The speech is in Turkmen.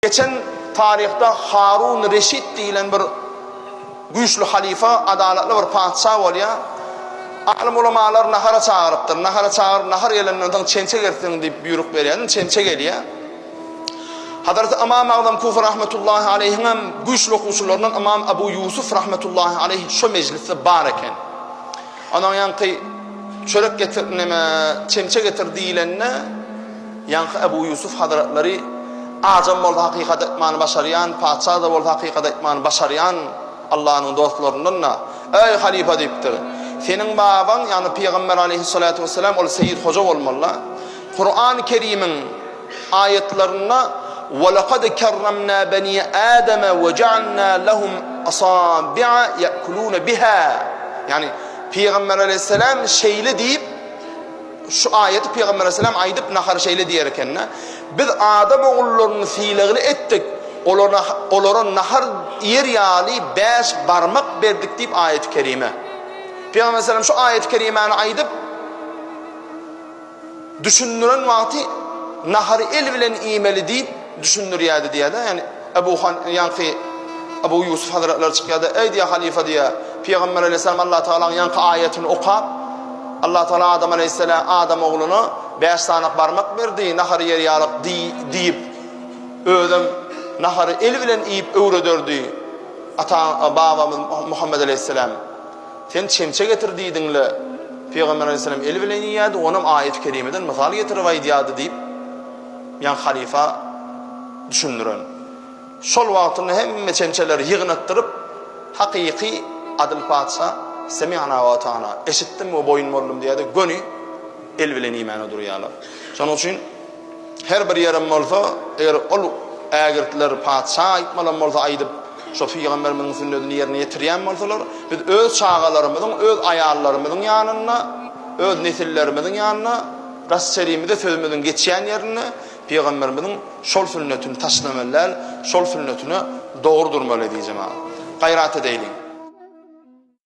Geçen taryhda Harun Reşit diýlen bir güýçli halyfa, adalatly bir patyşa bolýar. Alym-ulamalar nahara çagyrypdyr. Nahara çagyryp, nahar gelenden soň çemçe gelsin diýip buýruk berýär. Çemçe gelýär. Hazreti Ymam Agzam Kufa rahmetullahi aleýhiň hem güýçli okuwçylaryndan Ymam Abu Ýusuf rahmetullahi aleýh şo mejlisde bar eken. Onuň ýaňky çörek getir, neme, çemçe getir diýlende, ýaňky Ebu Ýusuf hazratlary ajam bolsa hakykat aýtmany başarýan, patyşa-da bolsa hakykat aýtmany başarýan Allanyň dostlaryndan-da, Eý, halypa diýipdir. Seniň babaň, ýagny Pygamber aleýhissalatu wessalam, ol Seýit hoja bolmaly-da. Kurany Kerimiň aýatlarynda Ve lekad kerremna beni Ademe ve jealna lehum asabi'a ye'kulune biha Ýagny Pygamber aleýhissalam şeýle diýip şu aýaty Pygamber aleýhissalam aýdyp nahary şeýle diýer ekende biz adam ogullaryny sylagly etdik olara olara nahar iýer ýaly bäş barmak berdik diýip aýaty kerime Pygamber aleýhissalam şu aýaty kerimäni aýdyp Düşündiren wagty nahary el bilen iýmeli diýip düşündirýärdi diýýär-de. Ýagny Ebu Han ýaňky Ebu Ýusuf hazratlary çykýar-da, Eý diýýär halyfa diýýär, Pygamber aleýhissalam Allah Tagalaň ýaňky aýatyny okap, Allah Tagala Adam aleýhissalam Adam ogluna bäş sanak barmak berdi, nahary iýer ýalyk diýip, özem nahary el bilen iýip öwrederdi ata babamyz Muhammet aleýhissalam. Sen çemçe getir diýdiň-le, Pygamber aleýhissalam eli bilen iýýärdi, onam aýaty kerimeden mysal getirip aýdýardy diýip, ýaňky halyfa düşündiren. Şol wagtynda hemme çemçeleri ýygnatdyryp, hakyky adyl patyşa Semi'na we ata'na, eşitdim we boýun boldum diýýärdi, göni el bilen iýmäne durýarlar. Şonuň üçin Her bir ýerem bolsa, eger ol ägirtler patyşa aýtmalam bolsa aýdyp, şo pygamberimiziň sünnedini ýerine ýetirýän bolsalar, biz öz çagalarymyzyň, öz aýallarymyzyň ýanynda, öz nesillerimiziň ýanynda, daş-içerimizde sözümiziň geçýän ýerinde pygamberimiziň şol sünnetini taşlamaly däl, şol sünnetine dogry durmaly diýjemag. Gaýrat edeýliň.